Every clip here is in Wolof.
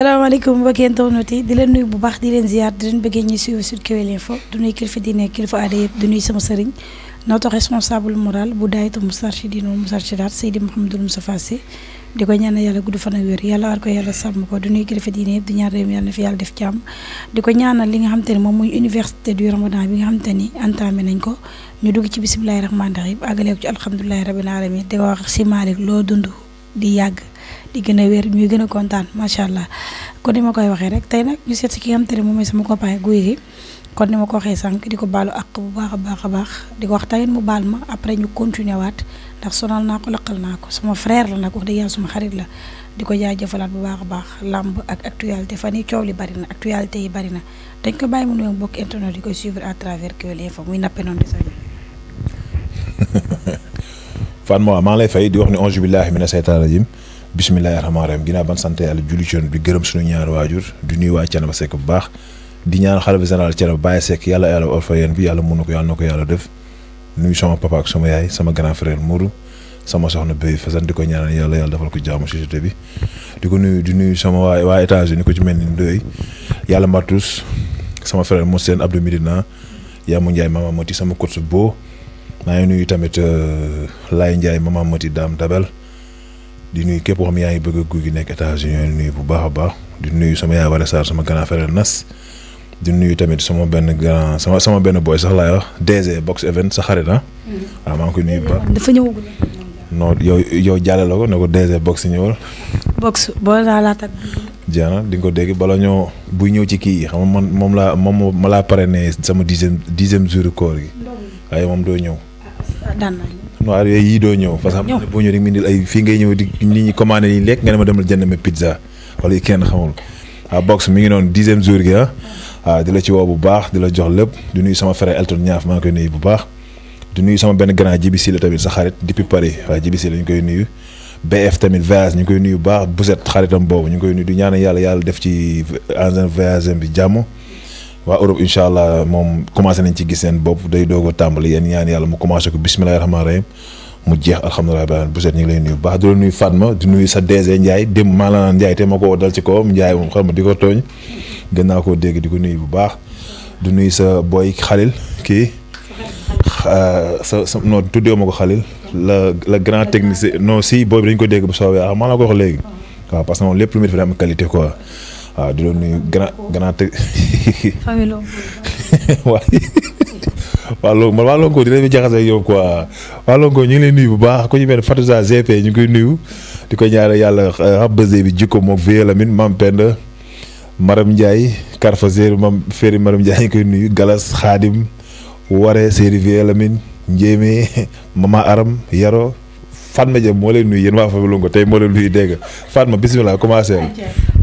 salaamaaleykum mbokki internet yi di leen nuyu bu baax di leen ziar di leen bëggee ñuy suivre sur Kewel Info du nuyu kilifa diine kilifa aada yëpp du nuyu sama sëriñ notre responsable moral bu daayatu Moustarchidine wal Moustarchidaat Seydi Mouhamadou Moustapha Sy di ko ñaanal yàlla gudd fan ak wér yàlla war ko yàlla sàmm ko du nuyu kilifa diine yëpp di ñaan réew mi yàlla na fi yàlla def jàmm di ko ñaanal li nga xam te ne moom muy université du Ramadan bi nga xam te ni entamé nañ ko ñu dugg ci bisimilahi rahmaani rahim àggale ko ci alhamdulilahi rabbil alamin di wax si Malick loo dund di yàgg di gën a wér ñuy gën a kontaan macha allah kon ni ma koy waxee rek tey nag ñu seet si ki nga xam te ne moom mooy sama copain Gouye Gui kon ni ma ko waxee sànq di ko baalu àq bu baax a baax di ko wax tamit mu baal ma après ñu continuer waat ndax sonal naa ko laqal naa ko sama frère la nag wax dëgg yàlla suma xarit la di ko jaajëfalaat bu baax a baax làmb ak actualité fan yi coow li bari na actualité yi bari na dañ ko bàyyi mu nuyoog mbokk internet yi koy suivre à travers Kewel Info muy nappe noonu di sa Fatma maa ngi lay fay di wax ni auzu billahi mina seytaani rajim bismillahi rahmaani rahim ginnaaw ban sant yàlla julli ci yoon bi gërëm suñu ñaari waajur di nuyu waa Thiénaba Seck bu baax di ñaan xalifa général Thiénaba Baye Seck yàlla olfa yéen bi yàlla mën na ko yàlla def nuyu sama papa ak sama yaay sama grand frère Mourou sama soxna Béy Fasan di ko ñaanal yàlla defal ko jaamu société bi di ko nuyu di nuyu sama waa États-Unis ko ci mel ni Ndoye yàlla Matus sama frère Moussène Abdou Midina Yamou Ndiaye Mama Mati sama coach Bo maa ngi nuyu tamit Laye Ndiaye Mama Mati Dame Dabel di nuyu képp koo xam yaa ngi bëgg a Gouye Gui nekk États-Unis nuyu bu baax a baax di nuyu sama yaay Wala Sarr sama grand frère Nas di nuyu tamit sama benn grand sama benn boy sax laay wax DG box event sa xarit ah. waaw maa ngi koy nuyu bu baax. dafa ñëwagul. non yow jàlle la ko ne ko DG box ñëwal. box boo laa tag. jeex na di nga ko dégg bala ñoo buy ñëw ci kii yi xam nga moom ma laa parrainé sama dixième jour koor gi. waaye moom doo ñëw. daan waaw yii doo ñëw parce que boo ñëw di mu indil ay fii ngay ñëw di nit ñi commandé nii lekk nga ne ma demal jënd ma pizza wala yi kenn xamul waaw box mi ngi noonu 10e jour gi waaw di la ci woo bu baax di la jox lépp di nuyu sama frère Elton Ñaaf maa ngi koy nuyu bu baax di nuyu sama benn grand Jibi Si la tamit sa xarit depuis Paris waaw Jibi Si la ñu koy nuyu BF tamit voyage ñu ngi koy nuyu bu baax Bouset xaritam boobu ñu ngi koy nuyu di ñaanal yàlla def ci engin voyage bi jàmm waa Europe incha allah moom commencé nañ ci gis seen bopp day doog a tàmbali yéen ñaan yàlla mu commencé ko bismillahi rahmaani rahim mu jeex alhamdulilah bu set ñu ngi lay nuyu bu baax di la nuyu Fatma di nuyu sa DG Ndiaye démb maa la naan Ndiaye te ma ko dal ci kawam Ndiaye moom xam ma di ko tooñ gën naa koo dégg di ko nuyu bu baax di nuyu sa boy Khalil kii sa non tuddee ma ko Khalil la grand technicien non si boobu dañ ko dégg bu soobee maa la ko wax léegi waaw parce que moom lépp lu muy def am qualité quoi. waaw di la nuyu grand teg. famille waa Lonko dinañ fi jaxase ak yow quoi waa Lonko ñu ngi lay nuyu bu baax ku ñu mel Fatouza GP ñu ngi koy nuyu di ko ñaanal yàlla xam bese bi jikko moom Vieux Lamine Mam Penda Maram Ndiaye Karfa Zéri Mam Féri Maram Ndiaye ñu koy nuyu Galas Xaadim Waré Séri Vieux Lamine Njéemé Mama Aram Yaro Fatma Dia moo leen nuyu yéen waa famille Lonko tey moo leen nuyu dégg nga Fatma bisimilah commencé la.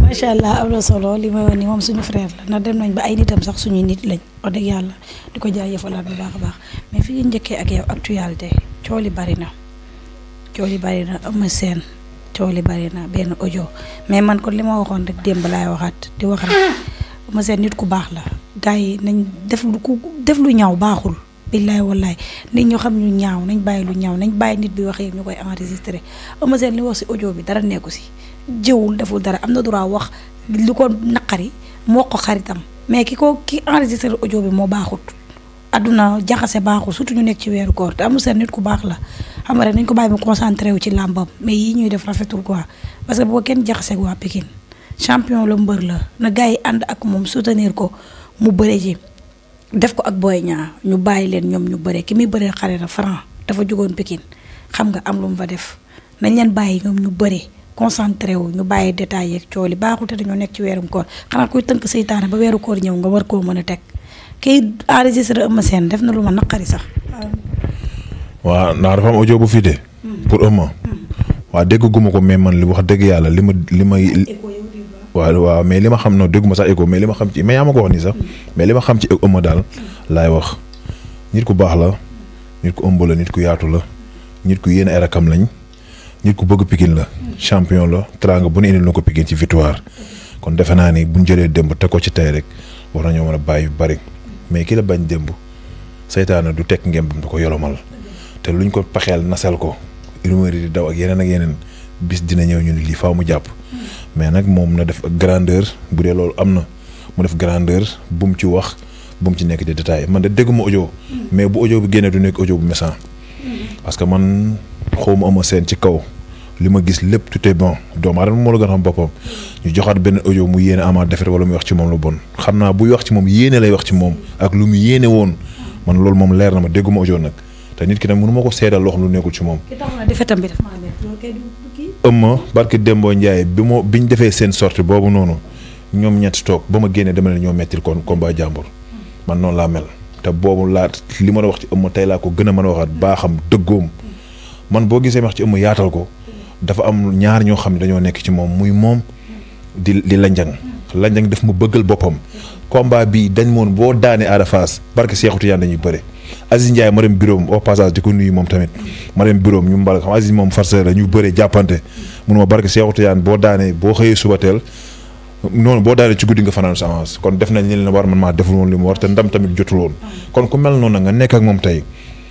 macha allah am na solo li may wax ni moom suñu frère la ndax dem nañ ba ay nitam sax suñuy nit lañ wax dëgg yàlla di ko jaajëfalaat bu baax a baax mais fi ñu njëkkee ak yow actualité coow li bari na Eumeu Sène coow li bari na benn audio mais man kon li ma waxoon rek démb laay waxaat di wax rek Eumeu Sène nit ku baax la gars yi nañ def lu ñaaw baaxul. billaay wallaay nit ñoo xam ñu ñaaw nañ bàyyi lu ñaaw nañ bàyyi nit bi waxee ñu koy enregistré Eumeu Sène li wax si audio bi dara nekku si jëwul deful dara am na droit wax lu ko naqari moo ko xaritam mais ki enregistré audio bi moo baaxut adduna jaxase baaxul surtout ñu nekk ci weeru koor te Eumeu Sène nit ku baax la xam nga rek nañ ko bàyyi mu concentré wu ci làmbam mais yii ñuy def rafetul quoi parce que boo kenn jaxase waa Pikine champion la mbër la na gars yi ànd ak moom soutenir ko mu bëre ji def ko ak Boy Niang ñu bàyyi leen ñoom ñu bëre ki muy bëree xare la Franc dafa jugoon Pikine xam nga am lu mu fa def nañ leen bàyyi ñoom ñu bëre concentré wu ñu bàyyi détails yeeg coow li baaxul te dañoo nekk ci weerum koor xanaa kuy tënk seytaane ba weeru koor ñëw nga war koo mën a teg kii enregistré Eumeu Sène def na lu ma naqari sax. waaw ndax dafa am audio bu fii de. pour Eumeu. waaw dégg guma ko mais man li wax dëgg yàlla li may. waaw mais li ma xam noonu dégguma sax écho mais li ma xam ci mais yaa ma ko wax nii sax mais li ma xam ci Eumeu daal laay wax nit ku baax la nit ku ëmb la nit ku yaatu la nit ku yéene ay rakam lañ nit ku bëgg Pikine la champion la teraanga bu ne indil na ko Pikine ci victoire kon defe naa ni buñ jëlee démb te ko ci tey rek war nañoo mën a bàyyi bari mais ki la bañ démb seytaane du teg ngembam du ko yolomal te luñ ko pexeel nasal ko rumeur yi di daw ak yeneen bis dina ñëw ñu ni lii faaw mu jàpp mais nag moom na def grandeur bu dee loolu am na mu def grandeur bu mu ci wax bu mu ci nekk di détail man de dégguma audio mais bu audio bi génnee du nekk audio bu méchant parce que man xawma ama seen ci kaw li ma gis lépp tout est bon doomu aadama moo la gën a xam boppam ñu joxaat benn audio mu yéene Ama defet wala muy wax ci moom lu bon xam naa buy wax ci moom yéene lay wax ci moom ak lu mu yéene woon man loolu moom leer na ma dégguma audio nag te nit ki nag mënu ma ko seedal loo xam lu nekkul ci moom. ki tax na defetam bi daf maa neex loolu kay du kii. ëmma barke Dembo Ndiaye biñ defee seen sortie boobu noonu ñoom ñetti toog ba ma génnee dama ne ñoo mettil kon combat jàmbur man noonu laa mel te boobu laa li ma a wax ci ëmma tey laa ko gën a mën a waxaat baaxam dëggoom man boo gisee ma wax ci ëmma yaatal ko dafa am ñaar ñoo xam ne dañoo nekk ci moom muy moom di lanjang daf ma bëggal boppam combat bi dañ moon boo daanee Ada Fass barke Cheikhou Tidiane dañuy bëre Aziz Ndiaye ma dem bureau au passage di ko nuyu moom tamit ma dem bureau ñu mbal xam Aziz moom farceur la ñu bëre jàppante mun ma barke Cheikhou Tidiane boo daanee boo xëyee suba teel noonu boo daanee ci guddi nga fanaan sa avance kon def nañ li leen war man maa deful woon li mu war te ndam tamit jotul woon kon ku mel noonu nga nekk ak moom tey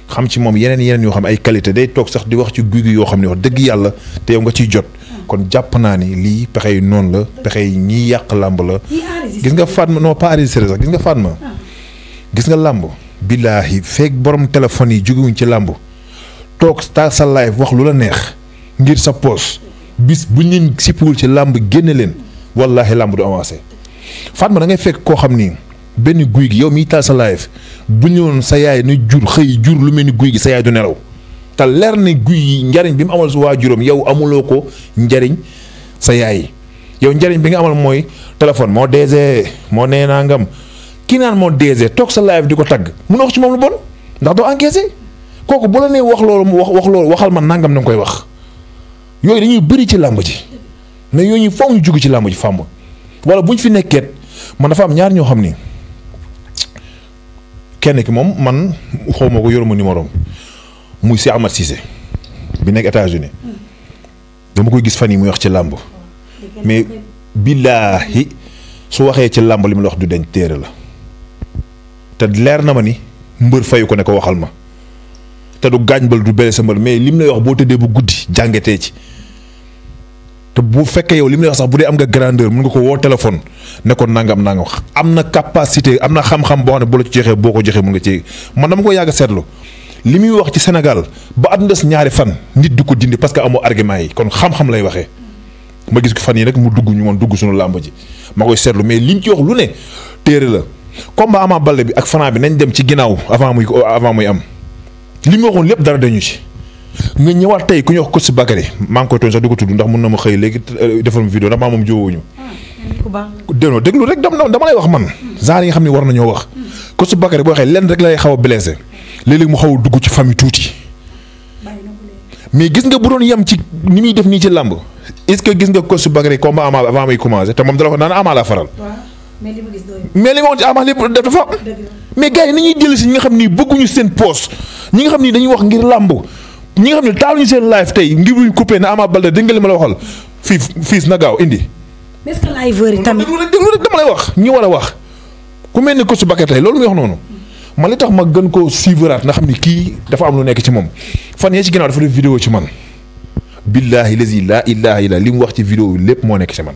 xam ci moom yeneen yoo xam ay qualité day toog sax di wax ci guy gi yoo xam ne wax dëgg yàlla te yow nga ciy jot kon jàpp naa ni lii pexe yi noonu la pexe yi ñiy yàq làmb la gis nga Fatma non pas enregistré sax gis nga Fatma gis nga làmb billaahi feek borom téléphone yi jógewuñ ci làmb toog ta sa live wax lu la neex ngir sa poos bis buñ leen sippiwul ci làmb génne leen wallaahi làmb du avancé Fatma da ngay fekk koo xam ni benn guy gi yow miy taal sa live bu ñëwoon sa yaay ni jur xëy jur lu mel ni guy gi sa yaay du nelaw te leer ni guy yi njariñ bi mu amal su waajuram yow amuloo ko njariñ sa yaay yow njariñ bi nga amal mooy téléphone moo DG moo nee nangam kii naan moo DG toog sa live di ko tagg mun a wax ci moom lu bon ndax doo encaissé kooku bu la nee wax loolu mu wax loolu waxal ma nangam na nga koy wax yooyu dañuy bëri ci làmb ji mais yooyu foog ñu jug ci làmb ji fàmm wala buñ fi nekkeet man dafa am ñaar ñoo xam ni kenn ki moom man xaw ma ko yoruma numéro muy Cheikh Ahmad Cissé bi nekk États-Unis dama koy gis fan yi muy wax ci làmb mais billaahi su waxee ci làmb li mu la wax du dañ téere la te leer na ma ni mbër fayu ko ne ko waxal ma te du gaañbal du bele sa mbër mais lim lay wax boo tëddee bu guddi jàngetee ci te bu fekkee yow li mu lay wax sax bu dee am nga grandeur mun nga ko woo téléphone ne ko nangam wax am na capacité am na xam-xam boo xam ne bu la ci joxee boo ko joxee mun nga ci man dama ko yàgg a seetlu li muy wax ci Sénégal ba at ndes ñaari fan nit du ko dindi parce que amoo argument yi kon xam-xam lay waxee ma gis ko fan yi rek mu dugg ñu man dugg suñu làmb ji ma koy seetlu mais lim ci wax lu ne téere la combat Ama Baldé bi ak Franc bi nañ dem ci ginnaaw avant muy am li mu waxoon lépp dara dañu ci nga ñëwaat tey ku ñuy wax Coach Bakary maa ngi koy tooñ sax di ko tudd ndax mun na ma xëy léegi defal ma vidéo ndax maa moom jiwuñu déglu rek dama lay wax man genre yi nga xam ne war nañoo wax Coach Bakary boo waxee lenn rek lay xaw a blessé léeg-léeg mu xaw a dugg ci famille tuuti mais gis nga bu doon yem ci ni muy def nii ci làmb est-ce que gis nga Coach Bakary combat Ama avant muy commencé te moom dala ko naan Ama laa faral mais li ma wax ci Ama lépp dafa am mais gars yi nañuy jël si ñi nga xam ni bëgguñu seen poste ñi nga xam ni dañuy wax ngir làmb ñi nga xam ne taaluñu seen live tey ngir buñ coupé na Ama Baldé dégg nga li ma la waxal fiis na gaaw indi. est-ce que liveur yi tamit déglu rek dama lay wax ñi war a wax ku mel ni Coach Bakary tey loolu muy wax noonu man li tax ma gën koo suivraat nga xam ni kii dafa am lu nekk ci moom fan yee ci ginnaaw dafa def vidéo ci man billaahi lazi laa ilaaha illa li mu wax ci vidéo bi lépp moo nekk ci man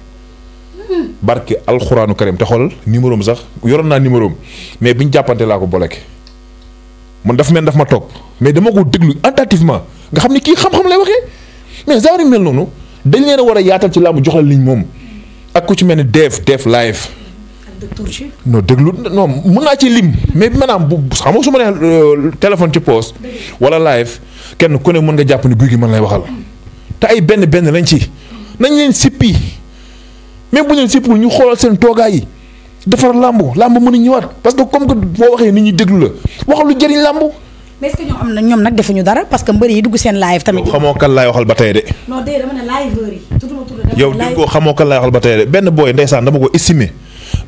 barke alxuraanu karim te xool numéro am sax yoroon naa numéro am mais biñ jàppante laa ko boleke man dafa mel daf ma topp mais dama ko déglu attentivement nga xam ni kii xam-xam lay waxee mais genre yu mel noonu dañ leen a war a yaatal ci làmb jox la liñ moom ak ku ci mel ni def live non déglu non mën naa ci lim mais maanaam bu xam nga su ma nee téléphone ci poste wala live kenn ku ne mën nga jàpp ni guy gi mën lay waxal te ay benn lañ ci nañ leen sippi même bu ñu leen sippiwul ñu xoolal seen toogaay yi defar làmb mën a ñëwaat parce que comme que boo waxee nit ñi déglu la waxal lu jëriñ làmb. mais est-ce que ñoom am na ñoom nag defuñu dara parce que mbëri yi dugg seen live tamit. yow xamoo kan laay waxal ba tey de. non déedéet dama ne liveur yi. yow di ko xamoo kan laay waxal ba tey de benn booy ndeysaan dama ko estimé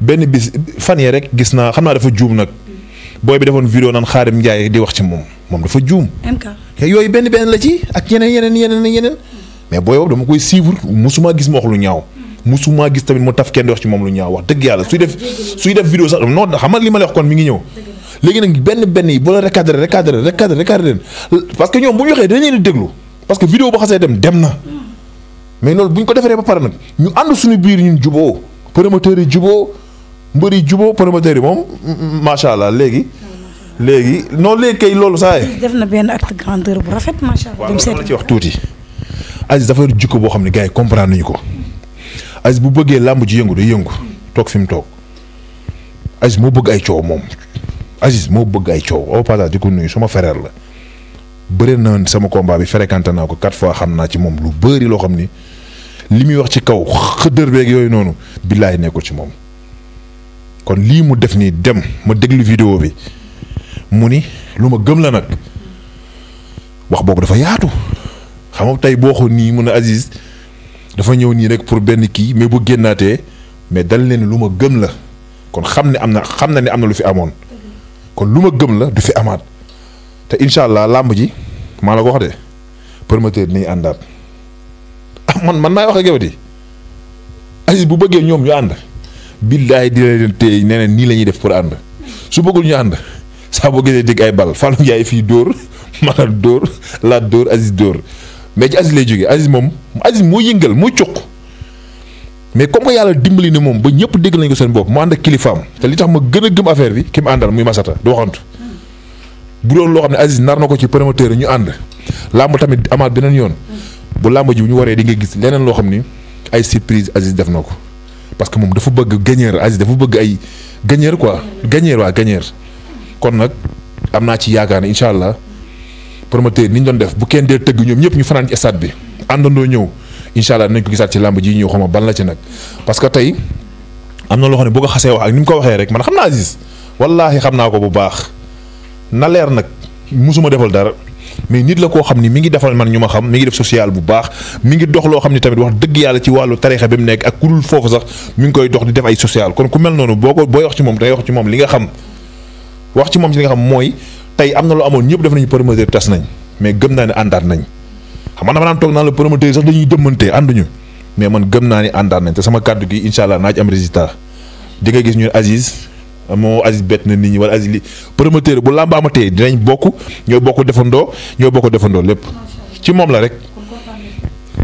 benn bis fan yee rek gis naa xam naa dafa juum nag booy bi defoon vidéo naan Xaadim Njaay di wax ci moom dafa juum. MK yooyu benn la ci ak yeneen mais booy boobu dama koy suivre musuma gis mu wax lu ñaaw. musuma gis tamit mu taf kenn di wax ci moom lu ñaaw wax dëgg yàlla suy def vidéo sax non xam nga li ma lay wax kon mi ngi ñëw. léegi nag benn yi bu la recadré leen parce que ñoom bu ñu waxee dañ leen di déglu parce que vidéo bu xasee dem na mais loolu bu ñu ko defaree ba pare nag ñu ànd suñu biir ñun juboo promoteurs yi juboo mbër yi juboo promoteurs yi moom macha allah léegi noonu léegi kay loolu saa yi. def na benn acte grandeur bu rafet macha allah. waaw la ci wax tuuti. Aziz dafa yor jikko boo xam ne gars yi comprendre nañu ko Aziz bu bëggee làmb ji yëngu day yëngu toog fi mu toog Aziz moo bëgg ay coow moom Aziz moo bëgg ay coow au passage di ko nuyu suma frère la bëri na sama combat bi fréquenté naa ko 4 fois xam naa ci moom lu bëri loo xam ni li muy wax ci kaw xëddër beeg yooyu noonu billaay nekkul ci moom kon lii mu def nii dem ma déglu vidéo bi mu ni lu ma gëm la nag wax boobu dafa yaatu xam nga tey boo xool nii mun a Aziz dafa ñëw nii rek pour benn kii mais bu génnaatee mais dal leen lu ma gëm la kon xam na ne am na lu fi amoon kon lu ma gëm la du fi amaat te incha allah làmb ji maa la ko wax de promoteur ni àndaat man maay wax ak yow di Aziz bu bëggee ñoom ñu ànd billaay di leen téye nee na nii la ñuy def pour ànd su bëggul ñu ànd saa boo gisee dégg ay bal Fallou Ndiaye fii dóor Malal dóor Laat dóor Aziz dóor mais ci Aziz lay jógee Aziz moo yëngal moo cuq mais comme que yàlla dimbali ni moom ba ñëpp dégg nañ ko seen bopp mu ànd ak kilifaam te li tax ma gën a gëm affaire bi ki mu àndal muy Masata du waxantu bu doon loo xam ne Aziz nar na ko ci promoteur ñu ànd làmb tamit amaat beneen yoon bu làmb ji bu ñu waree di nga gis leneen loo xam ni ay surprise Aziz def na ko parce que moom dafa bëgg gagneur Aziz dafa bëgg ay gagneur quoi gagneur kon nag am naa ci yaakaar ne incha allah promoteur ni ñu doon def bu kenn dee tëgg ñoom ñëpp ñu fanaan ci stade bi àndandoo ñëw incha allah nañ ko gisaat ci làmb ji ñëw xam ban la ci nag parce que tey am na loo xam ne boo ko xasee wax ak ni mu ko waxee rek man xam naa Aziz wallaahi xam naa ko bu baax na leer nag musuma defal dara mais nit la koo xam ni mi ngi defal man ñu ma xam mi ngi def social bu baax mi ngi dox loo xam ni tamit wax dëgg yàlla ci wàllu tarixa bi mu nekk ak ku dul foofu sax mi ngi koy dox di def ay social kon ku mel noonu booy wax ci moom day wax ci moom li nga xam wax ci moom ci li nga xam mooy tey am na lu amoon ñëpp def nañu promoteur tas nañ mais gëm naa ne àndaat nañ xam nga dama daan toog naan la promoteur sax dañuy dëmmante ànduñu mais man gëm naa ne àndaat nañ te sama kàddu gi incha allah naa ci am résultat di nga gis ñu Aziz moo Aziz bett na nit ñi wala Aziz li promoteur bu làmb amatee dinañ bokk ñooy bokk defandoo lépp ci moom la rek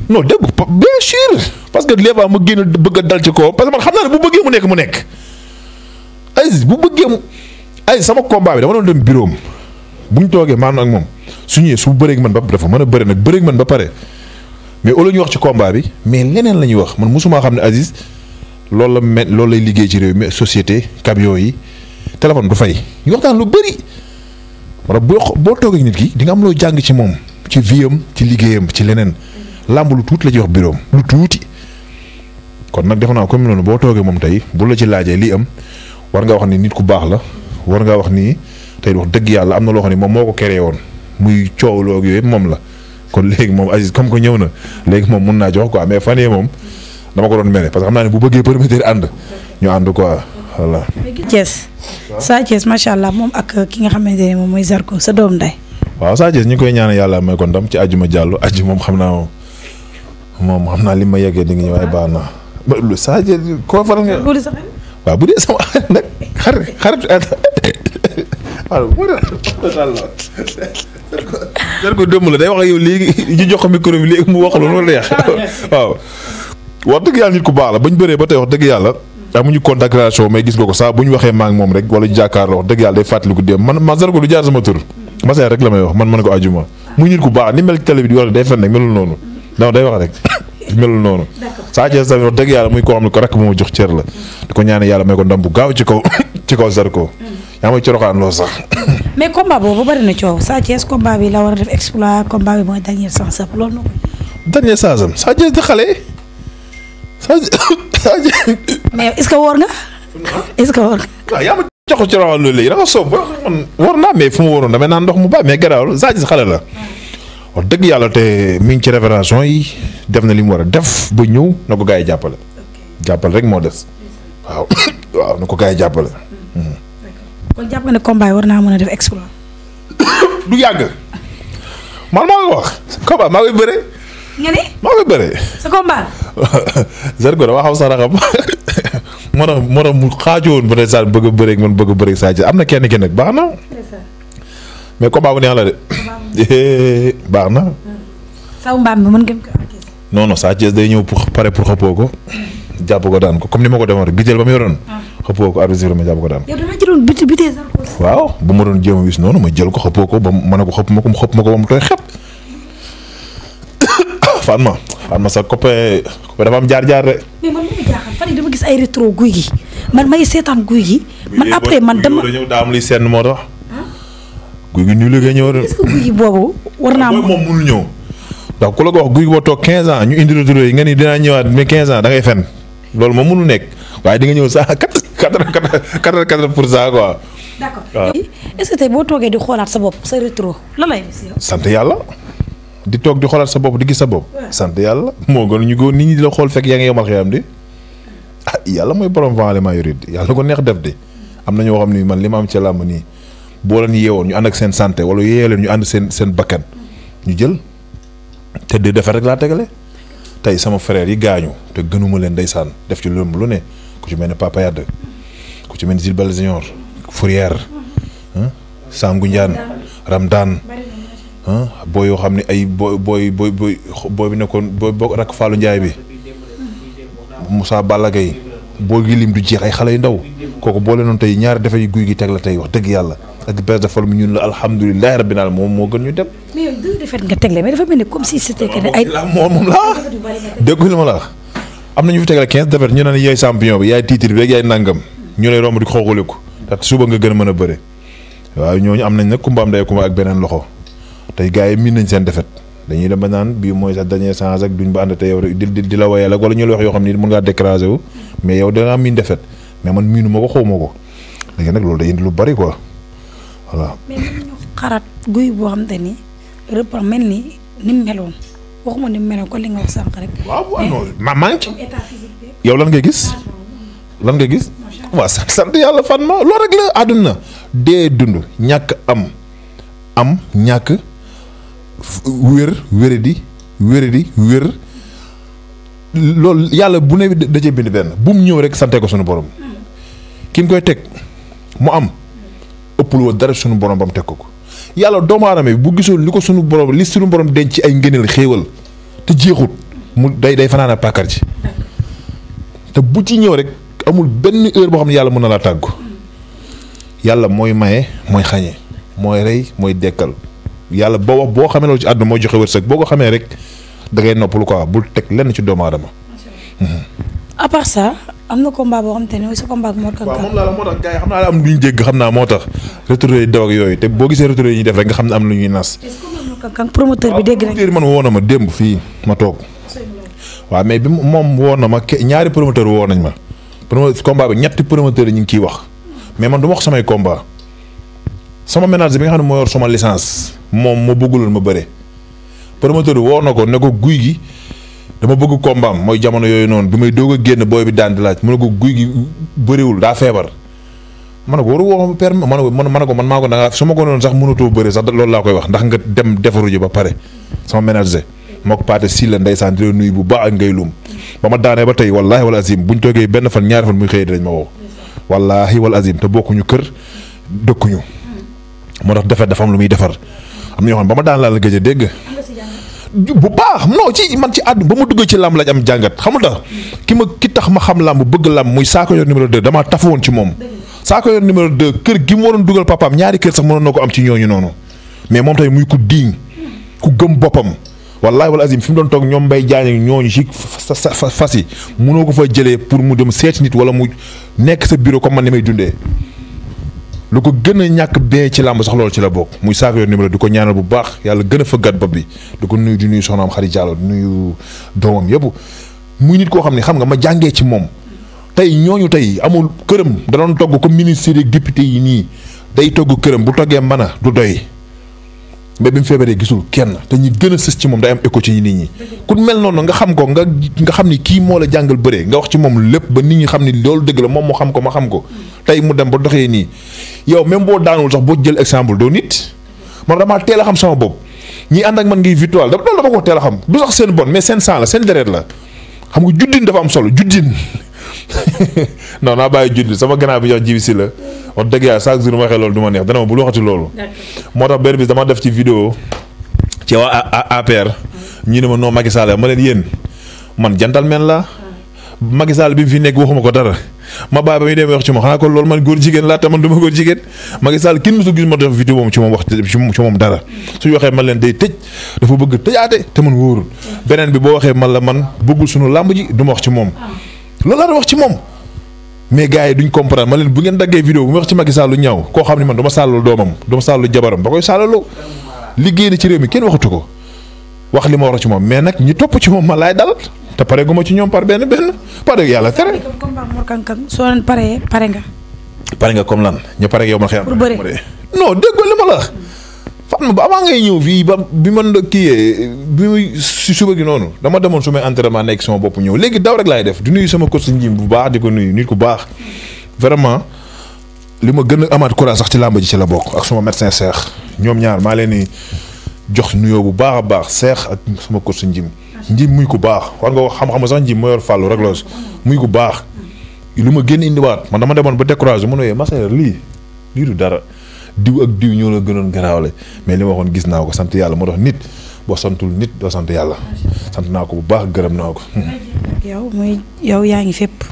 non dégg bien sûr parce que les fois ma génn bëgg a dal ci kaw parce que man xam naa ne bu bëggee mu nekk Aziz bu bëggee mu Aziz sama combat bi dama doon dem bureau bu ñu toogee maanaam ak moom su ñëwee su bëreeg man ba dafa mën a bëri nag bëreeg man ba pare mais au lieu ñu wax ci combat bi mais leneen la ñuy wax man mosuma xam ne Aziz loolu lay liggéey ci réew mi société camion yi téléphone du fay ñu waxtaan lu bëri wala boo toogee nit ki di nga am loo jàng ci moom ci vie am ci liggéeyam ci leneen làmb lu tuuti la ci wax bureau lu tuuti kon nag defe naa comme noonu boo toogee moom tey bu la ci laajee lii am war nga wax ni nit ku baax la war ngaa wax ni tey wax dëgg yàlla am na loo xam ne moom moo ko créé woon muy coow loo ak yooyu yëpp moom la kon léegi moom Aziz comme que ñëw na léegi moom mun naa jox quoi mais fan yii moom dama ko doon mere parce que xam naa ne bu bëggee promoteur ànd ñu ànd quoi voilà. Thiès Sa Thiès macha allah moom ak ki nga xamante ne moom mooy Zarko sa doom nday waaw Sa Thiès ñu ngi koy ñaanal yàlla may ko ndam ci àjjuma jàllu àjji moom xam naa li ma yeggee di nga ñëw ay baax na ba lu Sa Thiès koo faral nga. waaw bu dee sama nag xarit waaw Zarko démb la day wax ak yow léegi ñu jox ko micro bi léegi mu wax lu neex waaw wax dëgg yàlla nit ku baax la bañ bëree ba tey wax dëgg yàlla amuñu contact relation mais gis nga ko saa bu ñu waxee maa ngi moom rek wala ñu jàkkaarloo wax dëgg yàlla day fàttaliku démb man Zarko du jaar sama tur Massaer rek la may wax man ko ajuma muy nit ku baax ni mel télé bi di wax day fen rek melul noonu non day wax rek melul noonu Sa Thiès tamit wax dëgg yàlla muy koo xam ne ko rek moo jox cër la di ko ñaane yàlla may ko ndam bu gaaw ci kaw Zarko yaa may coroxaan loolu sax mais combat boobu bari na coow Sa Thiès combat bi la war a def exploit combat bi mooy dernier chance am loolu noonu dernier chance am Sa Thiès di xale mais est-ce que wóor nga waaw yaa ma jox ko coroxaan loolu léegi dafa soob man war naa mais fu mu waroon damay naan ndox mu baax mais garaawul Sa Thiès xale la wax dëgg yàlla te mi ngi ci révélation yi def na li mu war a def ba ñëw na ko gars yi jàppale rek moo des waaw na ko gars yi jàppale. kon jàpp nga ne combat yi war naa mën a def exploit. du yàgg man maa ngi wax combat maa ngi bëre. nga ni maa ngi bëre. sa combat. Zarko dama xaw saraxam moo tax mu xaajoon ba tey saa bëgg a bëreeg man bëgg a bëreeg Sa Thiès am na kenn ki nag baax na. mais combat bu neex la de. baax na. saw mbaam bi mën ngeen ko non non Sa Thiès day ñëw pour pare pour xëppoo ko jàpp ko daan ko comme ni ma ko defoon rek biteel ba mu yoroon. xëppoo ko arbitre ma jàpp ko daan. yow da nga jëloon biteel Zarko. waaw bu ma doon jéem a wis noonu ma jël ko xëppoo ko ba ma ne ko xëpp ma ko ba mu tooy xepp. Fatma sa copain dafa am jaar-jaar de. mais man li ma jaaxal fan yii dama gis ay rétro guy gi man may seetaan guy gi. man après man dama ñëw daa am liy senn moo tax. guy gi nii la ngay ñëw de. est-ce que guy gi boobu war naa moom mënul ñëw. ndax ku la ko wax guy gi boo toog 15 ans ñu indi rétro yi nga ni dinaa ñëwaat mais 15 ans da ngay fen loolu moom mënul nekk waaye di nga ñëw sax 80% quoi. d'accord est-ce que tey boo toogee di xoolaat sa bopp sa rétro lan lay def yow. sant yàlla di toog di xoolaat sa bopp di gis sa bopp. sant yàlla moo gën ñu góor nit ñi di la xool fekk yaa ngi yomal xiyam di ah yàlla mooy borom vent maa yurid yàlla ko neex def de am na ñoo xam ni man li ma am ca làmb nii boo leen yeewoon ñu ànd ak seen santé wala yeewee leen ñu ànd seen bakkan ñu jël te di defar rek laa tegale tey sama frère yi gaañu te gënuma leen ndeysaan def ci lëmb lu ne ku ci mel ne Papa Yade ku ci mel ne Zilbal Junior Fourière Sangu Ndiane Ramdan booy yoo xam ne ay booy bi nekkoon booy rakk Fallou Ndiaye bi Moussa Balla Gaye boo gi lim du jeex ay xale yu ndaw kooku boole noonu tey ñaari defe yi guy gi teg la tey wax dëgg yàlla ak bes de forme ñun la alhamdulilahi rabbil alamin moom moo gën ñu dem. mais yow deux défaites nga tegle mais dafa mel ni comme si c'était que ay. moom laa dégg li ma la wax am na ñu fi tegle 15 défaites ñu naan yaay champion bi yaay titre bi rek yaay nangam ñu lay romb di xooxaliku te suba nga gën a mën a bëre waaw ñooñu am nañ nag kumba am day kumba ak beneen loxo tey gars yi miin nañ seen défaite dañuy dem ba naan bii mooy sa dernier chance ak duñ ba ànd te yow rek di la wayal ak wala ñu la wax yoo xam ni mën ngaa décraser wu mais yow da ngaa miin défaite mais man miinu ma ko xaw ma ko léegi nag loolu day indi lu bari quoi voilà. mais mën nañu xaraat guy boo xam te ni repas mel ni mu meloon waxuma ni mu meloon kon li nga wax sànq rek. waaw non maa ngi ci. état physique bi. yow lan ngay gis. lan ngay gis. waaw sant yàlla fan ma loolu rek la àdduna dee dund ñàkk am ñàkk wéradi wér loolu yàlla bu ne da cee bind benn bu mu ñëw rek sante ko sunu borom ki mu koy teg mu am ëppul woon dara sunu borom ba mu teg ko yàlla doomu aadama bi bu gisul li ko sunu borom li sunu borom denc ci ay ngëneel xéewal te jeexut mu day fanaan a pàkkar ci te bu ci ñëw rek amul benn heure boo xam ne yàlla mën na laa tàggu yàlla mooy maye mooy xañe mooy rey mooy dekkal yàlla boo xamee loolu ci àdduna mooy joxe wërsëg boo ko xamee rek da ngay noppalu quoi bul teg lenn ci doomu aadama. à part ça am na combat boo xam te ne mooy sa combat ak Mor Kang Kang. waaw moom laa la moo tax gars yi xam naa la am lu ñu jégg xam naa moo tax retour yi daw ak yooyu te boo gisee retour yi ñuy def rek nga xam ne am lu ñuy nas. est-ce que Mor Kang Kang promoteur bi dégg nañ. man woo na ma démb fii ma toog. waaw mais bi moom woo na ma ñaari promoteur woo nañ ma. combat bi ñetti promoteur yi ñu ngi ciy wax mais man du ma wax samay combat sama ménage bi nga xam ne moo yor sama licence moom ma bëgguloon ma bëre promoteur bi woo na ko ne ko guy gi dama bëgg combat am mooy jamono yooyu noonu bi may doog a génn booy bi daan di laaj mu ne ko guy gi bëriwul daa feebar ma ne ko waru woo ma permis ma ne ko man maa ko da nga su ma ko noonu sax mënatoo bëre sax loolu laa koy wax ndax nga dem defaru ji ba pare sama ménage moo ko paate si la ndeysaan di la nuyu bu baax ak ngay lum ba ma daanee ba tey wallaahi wal azim buñ toogee benn fan ñaari fan muy xëy dinañ ma woo wallaahi wal azim te bokkuñu kër dëkkuñu moo tax defet dafa am lu muy defar am na ñoo xam ne ba ma daan laa la gëj a dégg bu baax non ci man ci àdduna ba ma duggee ci làmb lañ am jàngat xamul tax ki tax ma xam làmb bëgg làmb muy Sakho Yor numéro 2 damaa tafu woon ci moom Sakho Yor numéro 2 kër gi mu waroon dugal papaam ñaari kër sax mënoon na ko am ci ñooñu noonu mais moom tamit muy ku diiñ ku gëm boppam wallahi wal azim fi mu doon toog ñoom Mbaye Diagne ak ñooñu ci fas yi mënoo ko fa jëlee pour mu dem seeti nit wala mu nekk sa bureau comme man ni may dundee lu ko gën a ñàkk bee ci làmb sax loolu ci la bokk muy Sakho Yor numéro di ko ñaanal bu baax yàlla gën a fëggat bopp bi di ko nuyu di nuyu soxnaam Xari Diallo di nuyu doomam yëpp muy nit koo xam ne xam nga ma jàngee ci moom tey ñooñu tey amul këram da doon togg comme ministre ak député yi nii day togg këram bu toggee mën a du doy mais bi mu feebaree gisul kenn te ñi gën a sës ci moom day am écho ci nit ñi ku mel noonu nga xam ko nga xam ni kii moo la jàngal bëree nga wax ci moom lépp ba nit ñi xam ni loolu dëgg la moom moo xam ko ma xam ko tey mu dem ba doxee nii yow même boo daanul sax boo jël exemple doo nit man damaa teel a xam sama bopp ñi ànd ak man ngi victoire loolu dama ko teel a xam du sax seen bon mais seen sang la seen deret la xam nga juddin dafa am solo juddin non naa bàyyi juddin sama gannaaw bi jox jibi si la wax dëgg yàlla chaque jour ma waxee loolu du ma neex dana ma bul waxati loolu moo tax benn bis dama def ci vidéo ci waa APR ñu ne ma non Macky Sall ma leen yéen man gentleman la Macky Sall bi mu fi nekk waxuma ko dara ma bàyyi ba muy demee wax ci moom xanaa kon loolu man góor jigéen laa te man du ma góor jigéen Macky Sall kenn mësul gis ma def vidéo moom ci moom wax ci moom dara suñu waxee man leen day tëj dafa bëgg tëjaate te man wóorul beneen bi boo waxee man la man bëggul suñu làmb ji du ma wax ci moom loolu laa doon wax ci moom mais gars yi duñ comprendre ma leen bu ngeen daggee vidéo bu ma wax ci Macky Sall lu ñaaw koo xam ne man du ma sàllalu doomam du ma sàllalu jabaram ba koy sàllalu liggéey na ci réew mi kenn waxatu ko wax li ma war ci moom mais nag ñi topp ci moom ma laay dal te pare gu ma ci ñoom par benn pare yàlla tere. combat Mor Kang Kang soo leen paree pare nga. pare nga comme lan ñu pare yow ma xëy pour bëre non déggoo li ma la fan ba avant ngay ñëw fii ba bi man kii bi muy si suba gi noonu dama demoon su may entraînement nekk sama bopp ñëw léegi daw rek laay def di nuyu sama coach Njim bu baax di ko nuyu nit ku baax vraiment li ma gën a amaat courage sax ci làmb ji ci la bokk ak sama médecin Cheikh ñoom ñaar maa leen di jox nuyoo bu baax a baax Cheikh ak sama coach Njim muy ku baax war nga wax xam-xam sax Njim moo yor fàllu rek loos muy ku baax lu ma gën indiwaat man dama demoon ba découragé mu ne Massaer lii du dara diw ak diw ñoo la gënoon garaawle mais li ma waxoon gis naa ko sant yàlla moo tax nit boo santul nit doo sant yàlla sant naa ko bu baax gërëm naa ko. yow muy yow yaa ngi fépp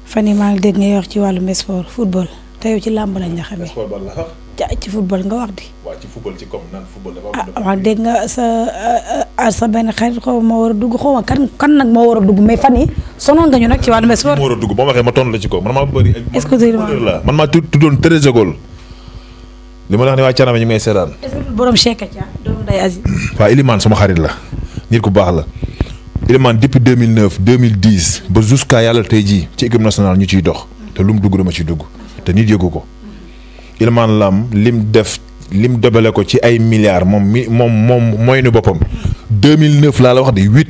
fan yii maa ngi dégg ngay wax ci wàllum sport football te yow ci làmb lañ la xamee. sport ban la ja ci football nga wax di. waaw ci football ci comme nan football dafa waaw dégg nga sa benn xarit xaw ma war a dugg xaw ma kan nag moo war a dugg mais fan yii sonoon nga ñu nag ci wàllum sport. moo war a dugg boo ma waxee ma tontu la ci ko man maa bëri. est-ce que man maa tuddoon Thérèse Gaulle li ma la wax ne waa Thianaba ñu may seetaan. est-ce que borom Cheikh Katia doomu day Aziz. waaw Ilimane sama xarit la nit ku baax la Ilimane depuis 2009 2010 ba jusqu'à yàlla tey jii ci équipe nationale ñu ciy dox te lu mu dugg dama ciy dugg te nit yëgu ko Ilimane Lam lim dobale ko ci ay milliards moom mooy nu boppam 2009 laa la wax de 8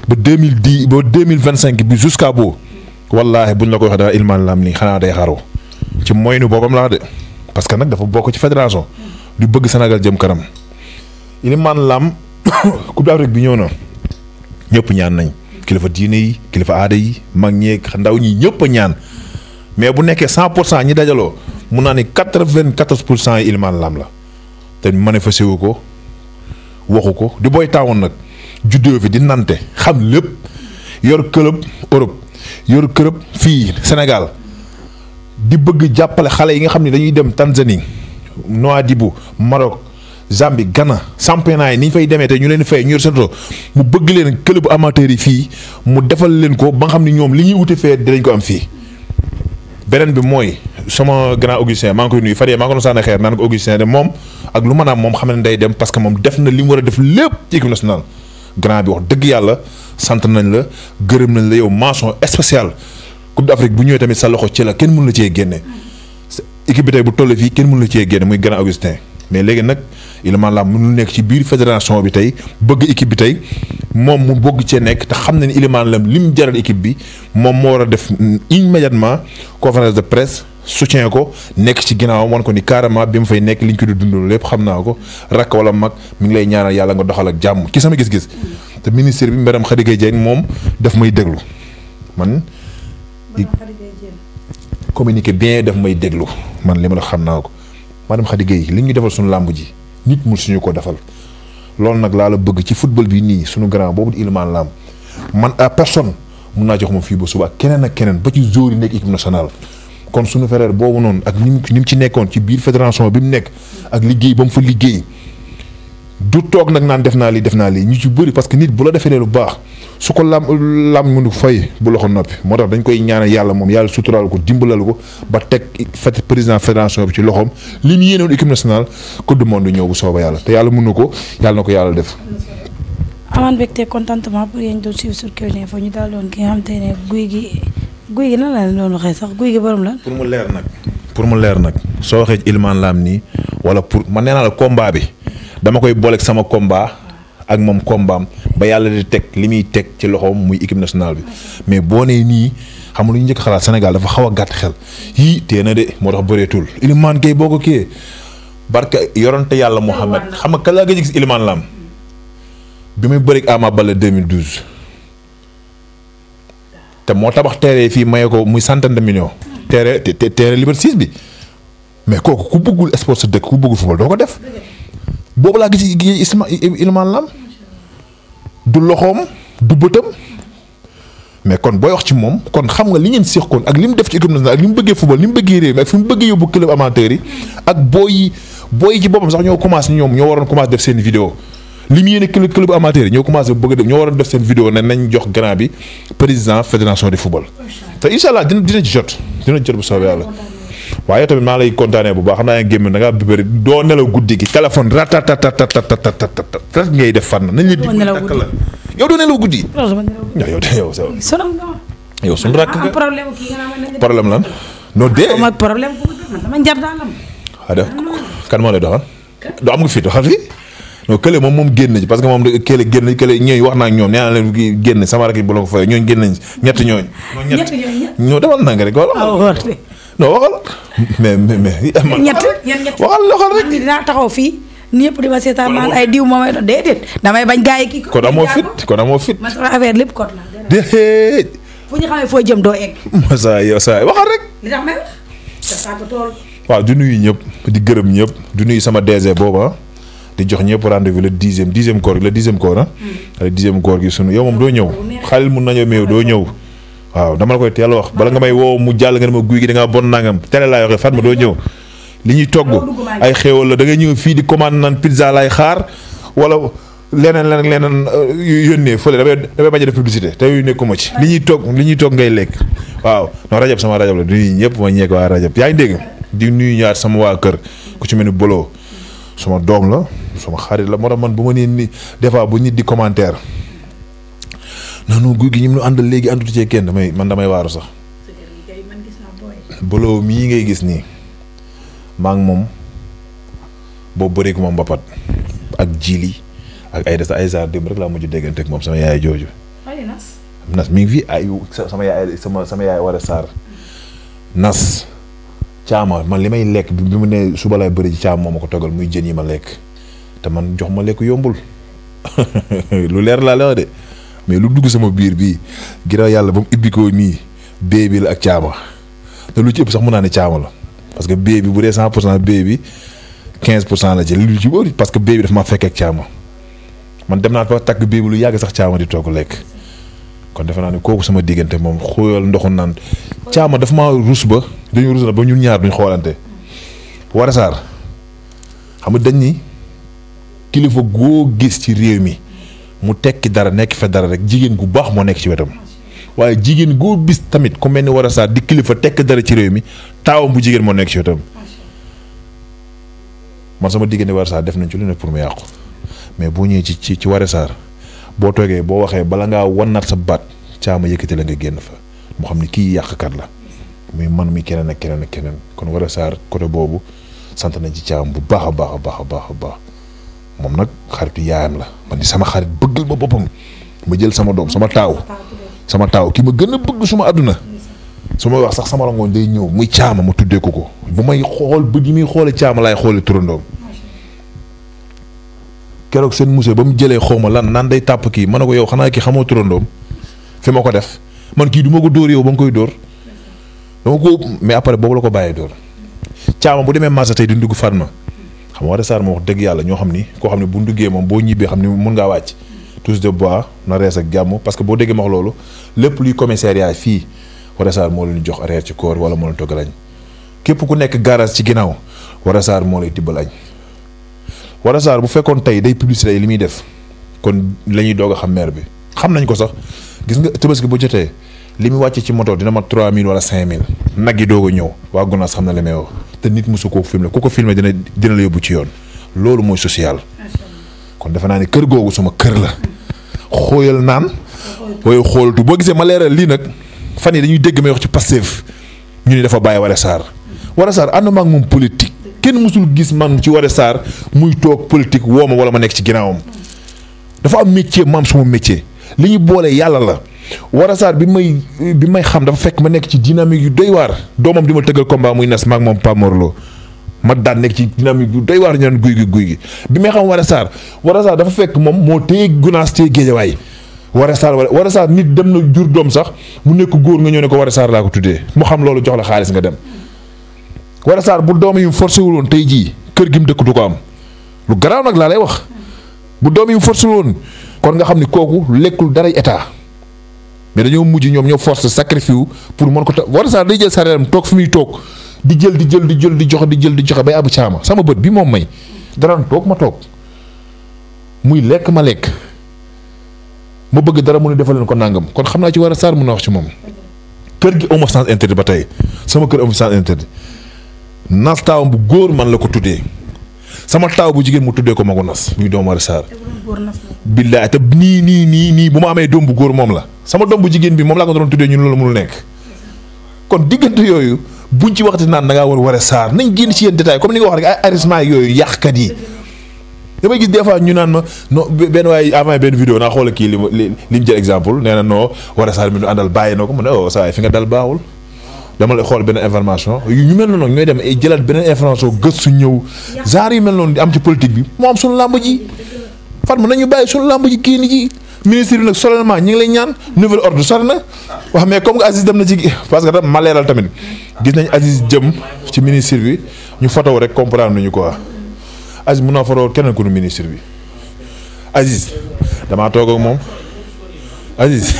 ba 2010 ba 2025 bi jusqu'à boobu wallaahi buñ la ko waxee daal Ilimane Lam nii xanaa day xaru ci mooy nu boppam laa de. parce que nag dafa bokk ci fédération di bëgg Sénégal jëm kanam Ilimane Lam Coupe d'Afrique bi ñëw na ñëpp ñaan nañ kilifa diine yi kilifa aada yi mag ñeeg ndaw ñi ñëpp a ñaan mais bu nekkee 100% ñi dajaloo mun naa ni 94% yi Ilimane Lam la te manifesté wu ko waxu ko di booy taawoon nag juddoo fi di nante xam lépp yor club Europe yor club fii Sénégal. di bëgg jàppale xale yi nga xam ne dañuy dem Tanzanie Nouadhibou Maroc Zambie Ghana championnat yi ni ñu fay demee te ñu leen fay ñu yor seen mu bëgg leen club amateur yi fii mu defal leen ko ba nga xam ne ñoom li ñuy wute fee dinañ ko am fii. beneen bi mooy sama grand Augustin maa ngi koy nuyu Fadé maa ngi ko doon sànni xeer naan ko Augustin de moom ak lu mën a am moom xam ne day dem parce que moom def na li mu war a def lépp ci équipe nationale grand bi wax dëgg yàlla sant nañ la gërëm nañ la yow mention spéciale. Coupe d'Afrique bu ñëwee tamit sa loxo ci la kenn mënu la cee génne équipe bi tey bu toll fii kenn mënu la cee génne muy grand Augustin mais léegi nag Ilimane Lam mënul nekk ci biir fédération bi tey bëgg équipe bi tey moom mu bëgg cee nekk te xam na ni Ilimane Lam li mu jaral équipe bi moom moo war a def immédiatement conférence de presse soutien ko nekk ci ginnaawam wan ko ni carrément bi mu fay nekk liñ ko di dundal lépp xam naa ko rakk wala mag mi ngi lay ñaanal yàlla nga doxal ak jàmm ci sama gis-gis te ministre bi madame Khady Gaye Diène moom daf may déglu man. communiqué bien daf may déglu man li ma la xam naa ko madame Khady Gaye li ñu defal suñu làmb ji nit mu suñu ko defal loolu nag laa la bëgg ci football bi nii suñu grand boobu di Ilimane Lam man à personne mun naa jox ma fii ba suba ak keneen ak keneen ba ci joueur yi nekk équipe nationale kon suñu frère boobu noonu ak ni mu ci nekkoon ci biir fédération bi mu nekk ak liggéey ba mu fa liggéey du toog nag naan def naa lii ñu ci bëri parce que nit bu la defee lu baax su ko lam mënu fay bu loxo noppi moo tax dañ koy ñaanal yàlla moom yàlla suturaal ko dimbalal ko ba teg président fédération bi ci loxoom li mu yéenoon équipe nationale coupe du monde ñëw bu sooba yàlla te yàlla mën na ko yàlla na ko yàlla def. amaan mbégte contentement pour yéen doon suivre sur Kewel Info ñu daal doon ki nga xam te ne guy gi nan la leen doon waxee sax guy gi borom la. pour mu leer nag soo waxee Ilimane Lam nii wala pour man nee naa la combat bi dama koy booleeg sama combat. ak moom kombaam ba yàlla di teg li muy teg ci loxoom muy équipe nationale bi mais boo nee nii xam nga lu ñu njëkk xalaat Sénégal dafa xaw a gàtt xel yii tee na de moo tax bëreetul Ilimane Gueye boo ko kiiyee barka yoronte yàlla Mouhamed xam nga kan laa gëj gis Ilimane Lam bi muy bëreeg Ama Baldé 2012 te moo tabax terrain fii maye ko muy centaine de millions. terrain Liberté 6 bi mais kooku ku bëggul sport sa dëkk ku bëggul football doo ko def. boobu laa gis Ilimane Lam du loxoom du bëtam mais kon booy wax ci moom kon xam nga li ngeen seqoon ak li mu def ci équipe nationale ak li mu bëggee football li mu bëggee réew mi ak fi mu bëggee yóbbu club amateur yi ak booy yi ci boppam sax ñoo commencé ñoom ñoo waroon commencé def seen vidéo li mu yéene club amateur yi ñoo commencé bëgg a def ñoo waroon def seen vidéo ne nañ jox grand bi président fédération de football te incha allah dina ci jot bu soobee yàlla. waaye tamit maa lay kontaanee bu baax xam naa ne gémmi da ngaa bëri doo nelaw guddi gi téléphone ratatatatatatat ngay def fan nañ la di takk la yow doo nelaw guddi yow suñu rakk nga problème lan non dee problème dama njar daalam kan moo lay doxal doo am nga fit doxal fii non kële moom génn ci parce que moom kële génn kële ñooy wax naa ak ñoom nee naa leen génn sama rakk yi bu la ko fay ñooñu génn nañ ñett ñoo demal na nga rek non waxal mais waxal rek dinaa taxaw fii ñëpp di ma seetaan naan ay diw moomay doon déedéet damay bañ gaa yi kii kon amoo fit man sama affaire lépp code la déedéet fu ñu xamee foo jëm doo egg masa yow saa waxal rek li tax may wax sa tool waaw du nuyu ñëpp di gërëm ñëpp du nuyu sama DG booba di jox ñëpp rendez-vous le dixième koor gi le dixième koor le dixième koor gi sunu yow moom doo ñëw xalil mun nañoo meew doo ñëw waaw dama la koy teel wax bala nga may woo mu jàll nga ne ma guy gi da ngaa bon nangam télé laay waxee Fatma doo ñëw li ñuy togg ay xéewal la da ngay ñëw fii di commande naan pizza laay xaar wala leneen yónnee fële damay bañ a def publicité te yu nekkuma ci li ñuy togg ngay lekk waaw non rajab sama rajab la di nuyu ñëpp ma ñeek waa rajab yaa ngi dégg di nuyu ñaar sama waa kër ku ci mel ni Bolo suma doom la suma xarit la moo tax man bu ma nee ni des fois bu nit di commentaire non guy gi ñu mu àndal léegi àndut ci kenn damay waaru sax Bolo mii ngay gis nii maa ngi moom boobu bëreek moom mbapat ak jili ak ay des ay saar démb rek laa mujj déggante ak moom sama yaay jooju nas mi ngi fi ay sama yaay war a saar nas caama man li may lekk bi mu ne suba laay bëri ci caama moo ma ko toggal muy jën yi ma lekk te man jox ma lekk yombul lu leer laa la de mais lu dugg sama biir bii ginnaaw yàlla ba mu ibbi ko nii bee bi la ak caama te lu ci ëpp sax mun naa ne caama la parce que bee bi bu dee 100% bee bi 15% la ci lu ci bëri parce que bee bi dafa ma fekk ak caama man dem naa fa takk bee bi lu yàgg sax caama di togg lekk kon defe naa ne kooku sama diggante moom xóoyal ndoxu naan caama dafa maa rus ba dañu rus na ba ñun ñaar duñ xoolante war a saar xam nga dañ ni kilifa goo gis ci réew mi mu tekki dara nekk fa dara rek jigéen gu baax moo nekk ci wetam waaye jigéen goo bis tamit ku mel ni war a saar di kilifa tekk dara ci réew mi taawam bu jigéen moo nekk ci wetam man sama diggante war a saar def nañ ci lu ne pour mu yàqu mais boo ñëwee ci war a saar boo toogee boo waxee bala ngaa wannaat sa baat caama yëkkati la nga génn fa mu xam ni kii yàqkat la muy man mi keneen ak keneen ak keneen kon war a saar côté boobu sant nañ ci caam bu baax a baax a baax a baax a baax moom nag xaritu yaayam la man di sama xarit bëggal ma boppam ma jël sama doom sama taaw ki ma gën a bëgg suma àdduna su may wax sax sama rangoon day ñëw muy caama ma tuddee ko bu may xool bët yi muy xoole caama laay xoole turandoom keroog seen musée ba mu jëlee xawma lan naan day tàpp kii ma ne ko yow xanaa kii xamoo turandoom fi ma ko def man kii du ma ko dóor yow ba nga koy dóor dama ko mais après boobu la ko bàyyee dóor caama bu demee marché tey di ndugg Fatma xam nga war a saar ma wax dëgg yàlla ñoo xam ni koo xam ne bu nduggee moom boo ñibbee xam ni mun ngaa wàcc tous de bois na rees ak jàmm parce que boo déggee ma wax loolu lépp luy commissariat fii war a saar moo leen jox reer ci koor wala moo leen toggal añ képp ku nekk garage ci ginnaaw war a saar moo lay tibbal añ war a saar bu fekkoon tey day publicité yi li muy def kon la ñuy doog a xam maire bi xam nañ ko sax gis nga Tabaski bu jotee li muy wàcce ci moto dina mat 3000 wala 5000 nag yi doog a ñëw waa Gonaas xam na li may wax te nit mosu koo filmé ku ko filmé dina la yóbbu ci yoon loolu mooy social. kon defe naa ne kër googu suma kër la xooyal naan waaye xoolatu boo gisee ma leeral lii nag fan yi dañuy dégg may wax ci Pastef ñu ni dafa bàyyi Woré Sarr ànduma ak moom politique kenn mësul gis man ci Woré Sarr muy toog politique woo ma wala ma nekk ci ginnaawam dafa am métier ma am suma métier li ñu boole yàlla la Woré Sarr bi may xam dafa fekk ma nekk ci dynamique yu doy waar doomam di ma tëggal combat muy nas maag moom Pape Morlo ma daan nekk ci dynamique yu doy waar ñu naan guy gi bi may xam Woré Sarr dafa fekk moom moo téye Gunaas téye Géejawaay Woré Sarr nit dem na jur doom sax mu nekk góor nga ñëw ne ko Woré Sarr laa ko tuddee mu xam loolu jox la xaalis nga dem Woré Sarr bu doom yi forcé wul woon tey jii kër gi mu dëkk du ko am lu garaaw nag laa lay wax bu doom yi forcé wul woon kon nga xam ni kooku lekkul dara état mais dañoo mujj ñoom ñoo force sacrifice pour mën ko Woré Sarr day jël sareeram toog fi muy toog di jël di joxe bay abu caama sama bët bi moom may daraan toog ma toog muy lekk ma lekk ma bëgg dara mu ne defal leen ko nangam kon xam naa ci Woré Sarr mën a wax ci moom. kër gi amu sens interdit ba tey sama kër amu sens interdit nas taawam bu góor man la ko tuddee sama taaw bu jigéen mu tuddee ko magu nas muy doom Woré Sarr. billaay te nii bu ma amee doom bu góor moom la sama doom bu jigéen bi moom laa ko doon tuddee ñun loolu mënul nekk kon diggante yooyu buñ ci waxti naan da ngaa war Woré Sarr nañ génn ci yenn détail comme ni nga wax rek ay arrêtement yooyu yàqkat yi damay gis des fois ñu naan ma non benn waaye avant benn vidéo naa xoolal kii li mu jël exemple nee na non Woré Sarr mi du àndal bàyyi na ko mu ne oh saa fi nga dal baaxul dama lay xool benn information ñu mel noonu ñooy dem jëlaat beneen information gëstu ñëw genre yu mel noonu di am ci politique bi moo am suñu làmb ji fan mën nañu bàyyi suñu làmb ji kii ni ji ministre bi nag solennellement ñi ngi lay ñaan nouvel ordre sori na wax mais comme que Aziz dem na ci parce que ma leeral tamit gis nañ Aziz jëm ci ministre bi ñu fotow rek comprendre nañu quoi Aziz mun naa fotow keneen ku nu ministre bi Aziz damaa toog ak moom Aziz.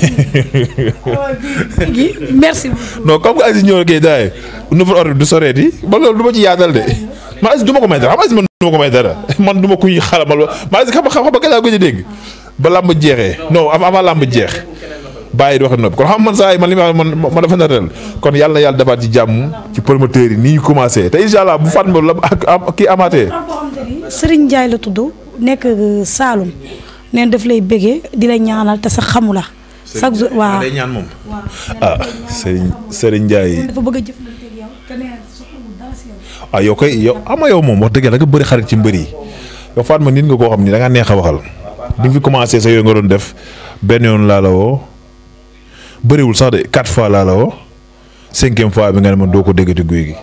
merci. non comme que Aziz ñëw rek daay nouvel ordre du soreeti ba loolu du ma ci yaatal de man Aziz du ma ko may dara xam Aziz man du ma ko may dara man du ma kuy xalamal ma Aziz xam ba gën a gëj a dégg ba làmb jeexee non avant làmb jeex bàyyi di wax noppi kon xam man saa yi man li ma dafa natal kon yàlla na yàlla defaat ci jàmm ci promoteurs yi ni ñu commencé te incha allah bu Fatma la ak kii amaatee. Serigne Ndiaye la tudd nekk Saloum neen daf lay bëggee di la ñaanal te sax xamu la. chaque jour waaw day ñaan moom. ah Serigne Ndiaye. dafa bëgg a jëflanteeg yow te nee soxlawul dara si yow. ah yow kay yow ama yow moom wax dëgg yàlla nga bëri xarit ci mbër yi yow Fatma nit nga koo xam ni da ngaa neex a waxal bi nga fi commencé sa yooyu nga doon def benn yoon laa la woo bëriwul sax de 4 fois laa la woo 5e fois bi nga ne man doo ko déggati guy gi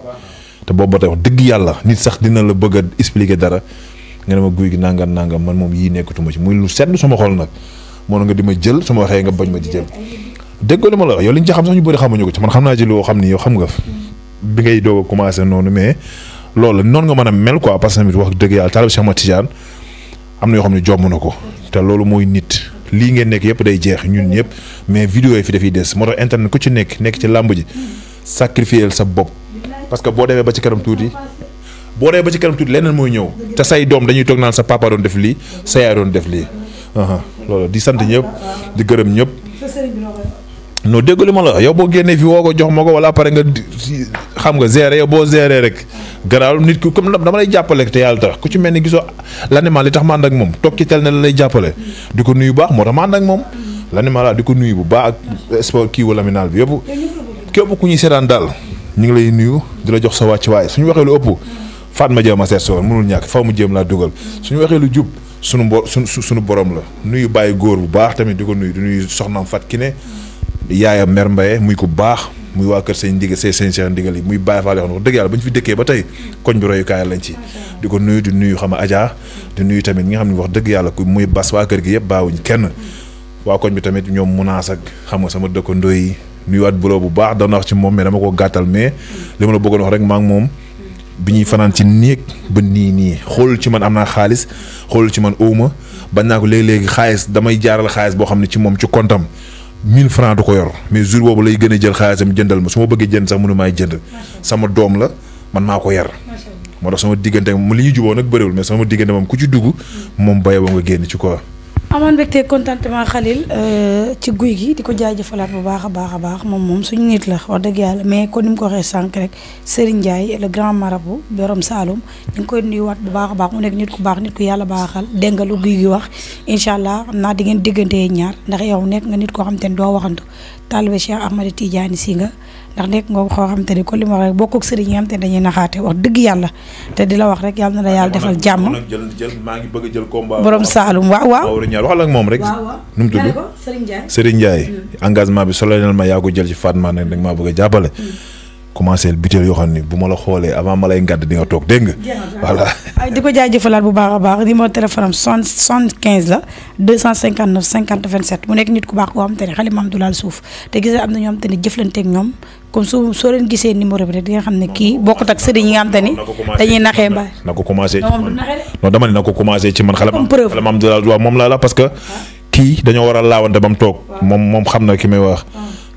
te boobu ba tey wax dëgg yàlla nit sax dina la bëgg a expliquer dara nga ne ma guy gi nangam man moom yii nekkatuma ci muy lu sedd sama xol nag moo nga di ma jël su ma waxee nga bañ ma di jël déggoo li ma la wax yow li ñu ci xam sax ñu bëri xamuñu ko ci man xam naa ci loo xam ni yow xam nga bi ngay doog a commencé noonu mais loolu noonu nga mën a mel quoi parce que tamit wax dëgg yàlla taalibe Cheikh Ahmad Tidiane am na yoo xam ne jomm na ko te loolu mooy nit lii ngeen nekk yëpp day jeex ñun ñëpp mais vidéo yi fi dafiy des moo tax internet ku ci nekk ci làmb ji sacrifier sa bopp parce que boo demee ba ci kanam tuuti leneen mooy ñëw te say doom dañuy toog naan sa papa doon def lii sa yaay doon def lii loolu di sant ñëpp di gërëm ñëpp non dégg li ma la yow boo génnee fi woo ko jox ma ko wala pare nga xam nga gérer yow boo gérer rek garaawul nit ku comme dama lay jàppale te yàlla tax ku ci mel ni gisoo l'animal li tax ma ànd ak moom toog ci tel ne la lay jàppale di ko nuyu baax moo tax ma ànd ak moom l'animal la di ko nuyu bu baax ak sport kii wala minal bi yëpp képp ku ñuy seetaan daal ñu ngi lay nuyu di la jox sa wàcc waaye suñu waxee lu ëpp Fatma jéem a seet si woon mënul ñàkk faw mu jéem laa dugal suñu waxee lu jub suñu borom la nuyu bàyyi góor bu baax tamit di ko nuyu di nuyu soxnaam Fat Kiné yaayam Mère Mbaye muy ko baax muy waa kër sëñ Ndigal sëñ Cheikh Ndigal yi muy Baye Fall yoo xam ne dëgg yàlla ba ñu fi dëkkee ba tey koñ bi royukaay lañ ci di ko nuyu di nuyu xam nga Adja di nuyu tamit ñi nga xam ne wax dëgg yàlla ku muy bas waa kër gi yëpp baawuñ kenn waa koñ bi tamit ñoom munaas ak xam nga sama dëkkandoo yi nuyuwaat buloo bu baax doon wax ci moom mais dama ko gàttal mais li ma la bëggoon wax rek maa ngi moom bi ñuy fanaan ci néeg ba nii xoolul ci man am naa xaalis xoolul ci man owma bañ naa ko léegi-léegi xaalis damay jaaral xaalis boo xam ne ci moom ci kontam 1000 francs du ko yor mais jour boobu lay gën a jël xaalisam jëndal ma su ma bëggee jënd sax mënu maay jënd sama doom la man maa ko yar moo tax sama diggante li ñu juboo nag bëriwul mais sama diggante moom ku ci dugg moom bayoo nga génn ci quoi. amoon mbégte contentement Khalil ci guy gi di ko jaajëfalaat bu baax a baax moom suñu nit la wax dëgg yàlla mais kon ni mu ko waxee sànq rek Serigne Ndiaye le grand marabout borom Saloum ñu ngi koy nuyuwaat bu baax a baax mu nekk nit ku baax nit ku yàlla baaxal dégg nga lu guy gi wax incha allah xam naa di ngeen diggantee ñaar ndax yow nekk nga nit koo xam te ne doo waxantu taalibe Cheikh Ahmad Tidiane si nga ndax nekk nga koo xam te ne kon li ma wax rek bokk ak sëriñ yi nga xam te ne dañuy naxaate wax dëgg yàlla te di la wax rek yàlla na la yàlla defal jàmm maa ngi bëgg a jël combat borom Saloum waaw waxal ak moom rek nu mu tudd Serigne Ndiaye engagement bi solennellement yaa ko jël ci Fatma nag da nga maa bëgg a jàppale commencé butéel yoo xam ni bu ma la xoolee avant ma lay ngàdd di nga toog dégg nga voilà di ko jaajëfalaat bu baax a baax numéro téléphone am 75 la 259 50 27 mu nekk nit ku baax koo xam te ne xale maam du laal suuf te gis am na ñoo xam te ne jëflanteeg ñoom comme soo leen gisee numéro bi rek di nga xam ne kii bokkut ak sëriñ yi nga xam te ni dañuy naxee mbaa na ko commencé non dama ne na ko commencé ci man xale maam du laal waaw moom laa la parce que kii dañoo war a laawante ba mu toog moom xam na ki may wax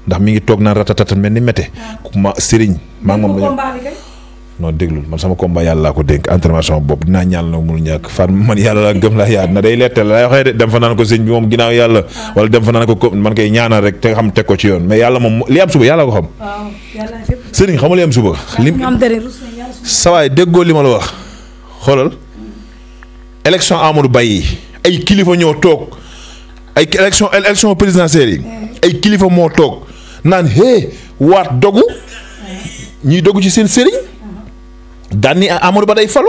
ndax mi ngi toog naan ratatata mel ni mété ma sëriñ maa ngi moom dañoo non déglul man sama combat yàlla laa ko dénk entraînement sama bopp dinaa ñaan nag mënul ñàkk fan man yàlla laa gëm laa yaat na day lettal lay waxee de dem fa naan ko sëñ bi moom ginnaaw yàlla wala dem fa naan ko man koy ñaanal rek te nga xam teg ko ci yoon mais yàlla moom li am suba yàlla ko xam sëriñ xamal li am suba sawaay déggoo li ma la wax xoolal élection Amadou Ba yi ay kilifa ñoo toog ay élection présidentielle yi ay kilifa moo toog naan hé waat dogu ñuy dogu ci seen sëriñ daan ni Amadou Ba day falu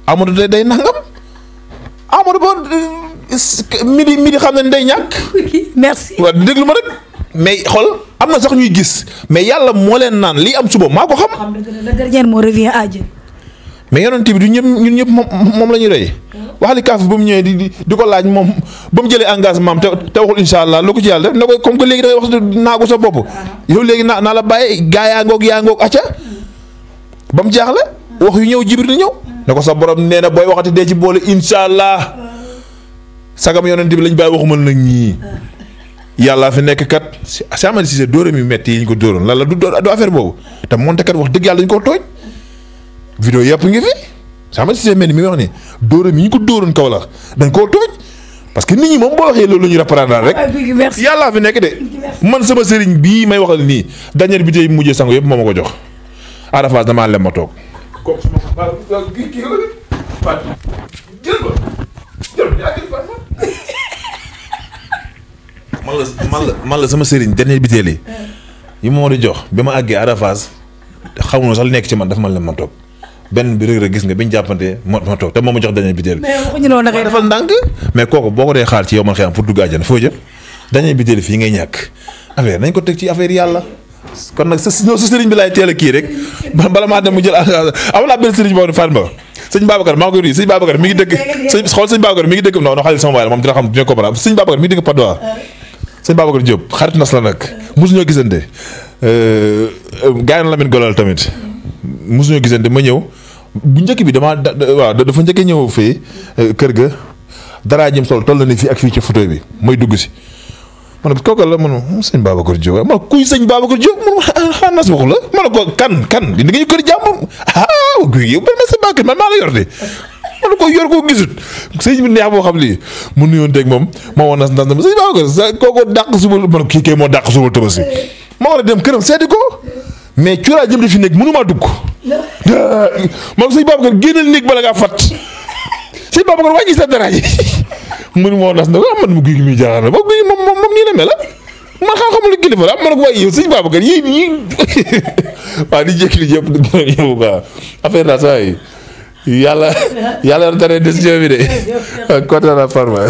Amadou day nangam Amadou Ba midi xam ne day ñàkk. merci. waaw déglu ma rek mais xool am na sax ñuy gis mais yàlla moo leen naan lii am suba maa ko xam. le dernier mot revient à Dieu. mais yonent bi du ñëpp ñun ñëpp moom la ñuy doy. wax li kaaf ba mu ñëwee di ko laaj moom ba mu jëlee engagement am te waxul incha allah lu ko ci yàlla def ne ko comme que léegi da ngay wax naagu sa bopp yow léegi naa la bàyyi gaa yaa ngoog acca ba mu jaaxle wax yu ñëw Jibril ñëw ne ko sa borom nee na booy waxati dee ci boole incha allah sagam yonent bi lañ bàyyi waxumal nag ñii yàllaa fi nekk kat si Amady Cissé dóoram yu metti yi ñu ko dóoroon lan la du affaire boobu te monte kat wax dëgg yàlla dañu ko tooñ vidéo yëpp ngi fi Amady Cissé mel ni mi wax ni dóoram yi ñu ko dóoroon kaw la dañ koo tooñ parce que nit ñi moom boo waxee loolu la ñuy reprendre rek yàllaa fi nekk de man sama sëriñ bii may waxal nii dernière bi tey mujjee sango yëpp moo ma ko jox Arafat damaa lem ma toog. kooku su ma kii la man la sama sëriñ dernier biteel yi moo di jox bi ma àggee Arafat xamuñu sax lu nekk ci man dafa ma lem ma toog benn bi rek gis nga bi ñu jàppante ma toog te moo ma jox dernier biteel. mais waxuñu noonu nag defal ndànk mais kooku boo ko dee xaar ci yow man xëy am pour dugg àjjana foo jëm dernier biteel fii ngay ñàkk affaire nañ ko teg ci affaire yàlla. kon nag sa sëriñ bi laay teel a kii rek bala maa dem mu jël am naa benn sëriñ boo xam ne Fatma sëñ Babacar maa ngi koy nuyu sëñ Babacar mi ngi dëkk sëñ Babacar mi ngi dëkk non xale sama waay la moom dina xam dina comprendre sëñ Babacar mi ngi dëkk Padoa sëñ Babacar Diop xarit nas la nag mosuñoo gisante gars yi Lamine Golal tamit mosuñoo gisante ma ñëw bu njëkk bi dafa njëkkee ñëw fii kër ga daraa jëm sol toll na ni fii ak fii ci photo bi may dugg si ma ne ko kooku la man sëñ Babacar Diop ma kuy sëñ Babacar Diop man nas waxu la ma ne ko kan di nga ñu kër jàmm yow man ma sëñ Babacar man maa la yor de ma ne ko yor ko gisut sëñ bi neex boo xam lii mu nuyoon teg moom ma woon nas sëñ Babacar kooku dàq suba man kii kay moo dàq suba Tabaski ma war a dem këram seeti ko mais cuuraa jëm di fi nekk mënumaa dugg ma ko sëñ Babacar génnal néeg bala ngaa fat sëñ Babacar wàññi sa dara ji mënu moo nas na ko man mu guy gi muy jaaxal na moom nii la mel man xam-xamul kilifa la man ko waaye yow sëñ Babacar yii waaw di jékki li yëpp yow quoi affaire la saa yi yàlla yor dara décision bi de kontaan naa Farma